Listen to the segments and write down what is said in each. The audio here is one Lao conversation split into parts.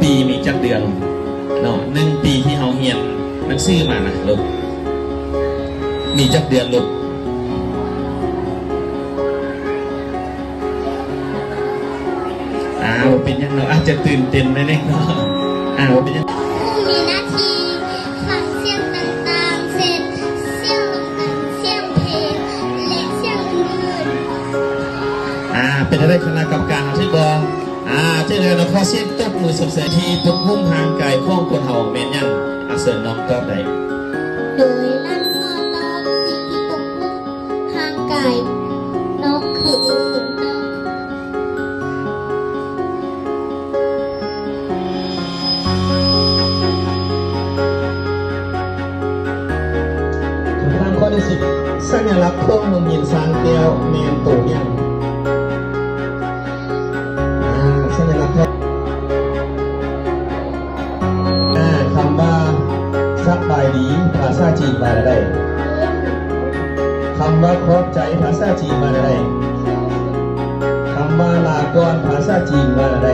ປີມີຈັກເດືອນເນາະ? ໜຶ່ງປີທີ່ເຮົາຮຽນໜັງສືມານະລູກ ມີຈັກເດືອນລູກ? ອ່າ ບໍ່ເປັນຫຍັງເນາະ ອາດຈະຕື່ນເຕັ້ນໜ້ອຍໜຶ່ງເນາະ ອ່າ ບໍ່ເປັນຫຍັງ. ຜູ້ມີໜ້າທີ່ຟັງສຽງຕ່າງໆ ເຊັ່ນ ສຽງລົມພັດ, ສຽງເພງ ແລະ ສຽງອື່ນໆ. ອ່າ ເປັນຈັ່ງໃດຄະນະກຳມະການ ເຮົາຖືກບໍ່? ອ່າ ເຖິງແລ້ວເນາະ ຂໍສຽງຕົບມືຊົມເຊີຍ. ທີ່ປົກຫຸ້ມຮ່າງກາຍຂອງຄົນເຮົາແມ່ນຫຍັງ? ອາ ເຊີນນ້ອງຕອບໄດ້. ໂດຍ ລັດຂໍຕອບ ສິ່ງທີ່ປົກຫຸ້ມຮ່າງກາຍນ້ອງຄື ຄຳຖາມຂໍ້ທີສິບ ສັນຍາລັກຂອງໂຮງຮຽນຊ້າງແກ້ວແມ່ນໂຕຫຍັງ? ອ່າ ສັນຍາລັກຂອງ ອ່າ ຄຳວ່າສະບາຍດີ ພາສາຈີນວ່າແນວໃດ? ຄຳວ່າຂອບໃຈ ພາສາຈີນວ່າແນວໃດ? ຄຳວ່າລາກ່ອນ ພາສາຈີນວ່າແນວໃດ?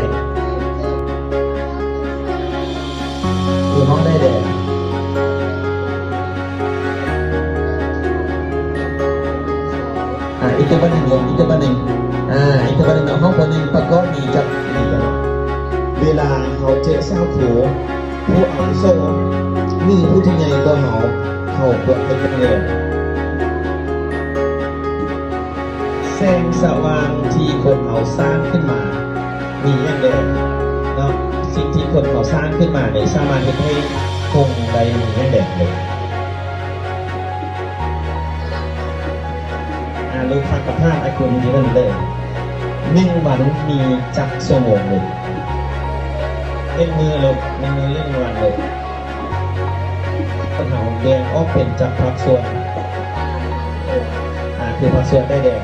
ຄືເຮົາໄດ້ແດ່ ອ່າ ອີກຈັກບາດໜຶ່ງ ອີກຈັກບາດໜຶ່ງ ອ່າ ອີກຈັກບາດໜຶ່ງເນາະ ເຮົາບາດໜຶ່ງປະກອບມີຈັກ ເວລາເຮົາເຈີສາວໂທ ຜູ້ອາວຸໂສ ຫຼື ຜູ້ທີ່ໃຫຍ່ກວ່າເຮົາ ເຮົາຄວນເຮັດຫຍັງແດ່? ແສງສະຫວ່າງທີ່ຄົນເຮົາສ້າງຂຶ້ນມາ ມີຫຍັງແດ່ເນາະ? ສິ່ງທີ່ຄົນເຮົາສ້າງຂຶ້ນມານີ້ ສາມາດເຮັດໃຫ້ຄົງໄດ້ມີຫຍັງແດ່ເລີຍ? ອາ ລູກ ຟັງຄຳຖາມອ້າຍຄູນີ້ເບິ່ງເດີ. ໜຶ່ງວັນມີຈັກຊົ່ວໂມງເລີຍ? ໜຶ່ງມື້ລູກ ໜຶ່ງມື້ ຫຼື ໜຶ່ງວັນເລີຍ? ເຮົາແບ່ງອອກເປັນຈັກພາກສ່ວນ? ອາ ຄືພາກສ່ວນໄດ້ແດ່?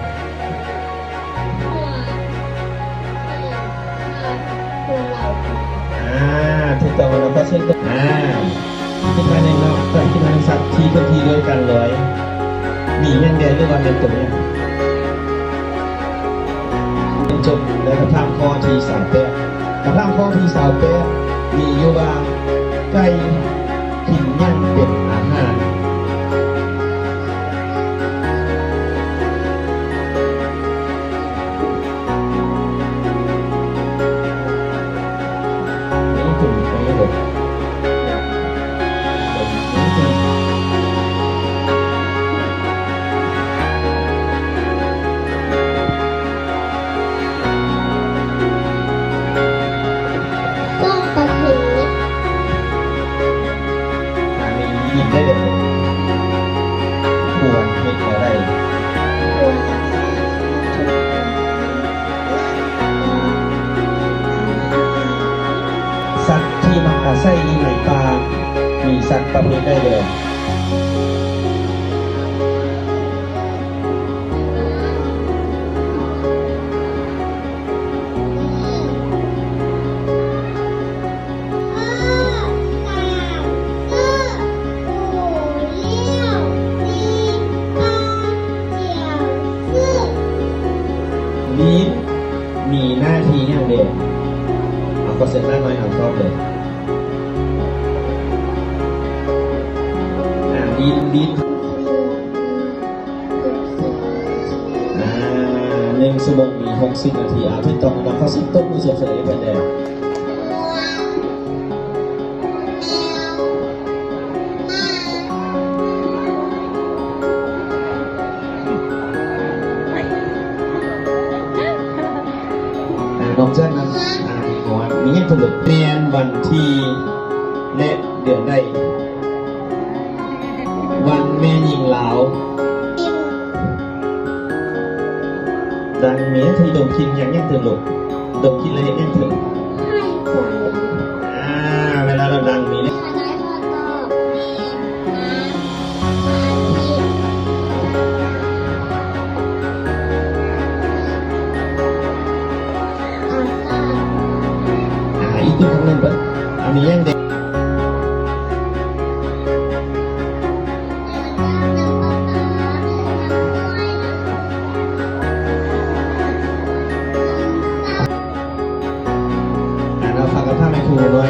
ອາ ຖືກຕ້ອງແລ້ວ ຂໍສຽງຕົບ. ອາ ຄິດມາໜຶ່ງເນາະ ເຈົ້າຄິດມາໜຶ່ງ ສັດທີ່ເຄື່ອນທີ່ດ້ວຍການລອຍ ມີຫຍັງແດ່ ຫຼືວ່າແມ່ນໂຕຫຍັງ? ຈົບແລ້ວ ຄຳຖາມຂໍ້ທີຊາວແປດ. ຄຳຖາມຂໍ້ທີຊາວແປດ ມີຢູ່ວ່າ ໄກ່ກິນຫຍັງເປັນອາຫານ? ສອງປະເພດ. ອັນນີ້ຍິນໄດ້ເດີ. ຄວນເຮັດແນວໃດ? ຄວນ ສັດທີ່ມັກອາໄສຢູ່ໃນປ່າ ມີສັດປະເພດໃດແດ່? ລີ້ນ ມີໜ້າທີ່ຫຍັງແດ່? ເອົາ ຂໍເຊີນນ້ານ້ອຍເອົາຕອບເລີຍ. ອ່າ ລີ້ນ ລີ້ນ ອ່າ ໜຶ່ງຊົ່ວໂມງມີຫົກສິບນາທີ. ອ່າ ຖືກຕ້ອງນະ ຂໍສຽງຕົບມືຊົມເຊີຍໃຫ້ເພິ່ນແດ່. ອ່າ ນອກຈາກນັ້ນ ອ່າ ມີຫຍັງເພີ່ມເຕີມ? ແມ່ນວັນທີ ແລະ ເດືອນໃດ? ວັນແມ່ຍິງລາວ. ດັງມີທີ່ດົມກິ່ນຫຍັງ ຫຍັງເຕີມລູກ? ດົມກິ່ນແລ້ວເຮັດຫຍັງເຕີມ? ຫາຍໃຈ. ອ່າ ເວລາເຮົາດັງມີ ອ່າ ອີກຄຳໜຶ່ງເບິ່ງ ອ່າ ມີຫຍັງແດ່? ອ່າ ເຮົາຟັງຄຳຖາມແມ່ຄູໜ້ອຍ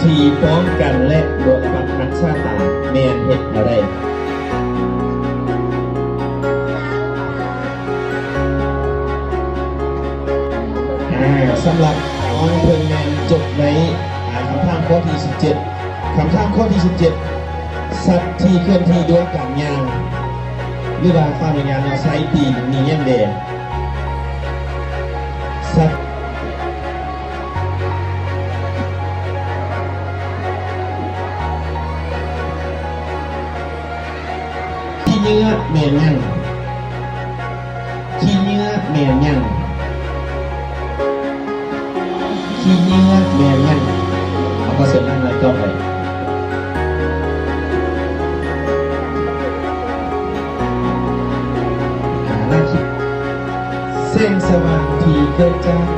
ທີ່ພ້ອມກັນ ແລະ ບໍ່ລະມັດຮັກສາຕາ ແມ່ນເຮັດແນວໃດ? ອ່າ ສຳລັບນ້ອງເພິ່ນແມ່ນຈົບໃນ ອ່າ ຄຳຖາມຂໍ້ທີສິບເຈັດ. ຄຳຖາມຂໍ້ທີສິບເຈັດ ສັດທີ່ເຄື່ອນທີ່ດ້ວຍການຍ່າງ ຫຼືວ່າ ຂໍອະນຸຍາດເນາະ ໃຊ້ຕີນ ມີຫຍັງແດ່? ສັດ ຂີ້ເຫຍື້ອແມ່ນຫຍັງ? ຂີ້ເຫຍື້ອແມ່ນຫຍັງ? ຂີ້ເຫຍື້ອແມ່ນຫຍັງ? ເອົາ ຂໍເຊີນທ່ານນາຍຕອບໄດ້. ອ່າ ແສງສະຫວ່າງທີ່ເກີດຈາກ